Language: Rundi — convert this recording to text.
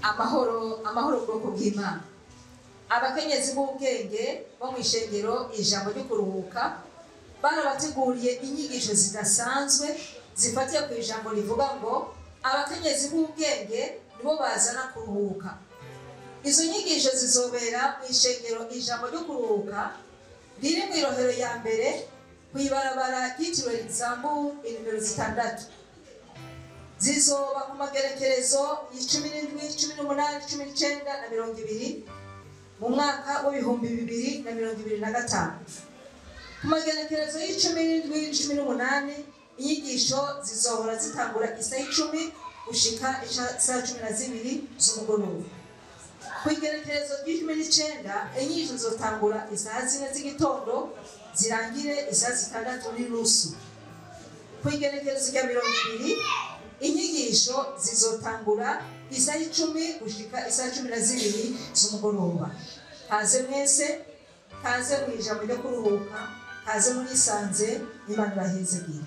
Amahoro, amahoro, bwoko bw'Imana. Abakenyezi b'ubwenge bo mu ishengero Ijambo ryo Kuruhuka barabateguriye inyigisho zidasanzwe zifatiye ku ijambo rivuga ngo "Abakenyezi b'ubwenge nibo bazana kuruhuka." Izo nyigisho zizobera mu ishengero Ijambo ryo Kuruhuka riri mu Irohero ya mbere, ku ibarabara ryitiriwe Luxembourg, inimero 6. Zizoba ku magerekerezo y'17, 18, 19 na 20 mu mwaka w'2025. Ku magenekerezo y'17, 18, inyigisho zizohora zitangura isaha 10 gushika isaha 12 z'umugoroba. Ku igenekerezo ry'icumi n'icenda, inyigisho zizotangura isaha 4 z'igitondo, zirangire isaha 6:30. Ku igenekerezo rya 20, inyigisho zizotangura isaha 10 gushika isaha 12 z'umugoroba. Kaze mwese, kaze mu Ijambo ryo Kuruhuka, kaze murisanze. Imana ibahezegire.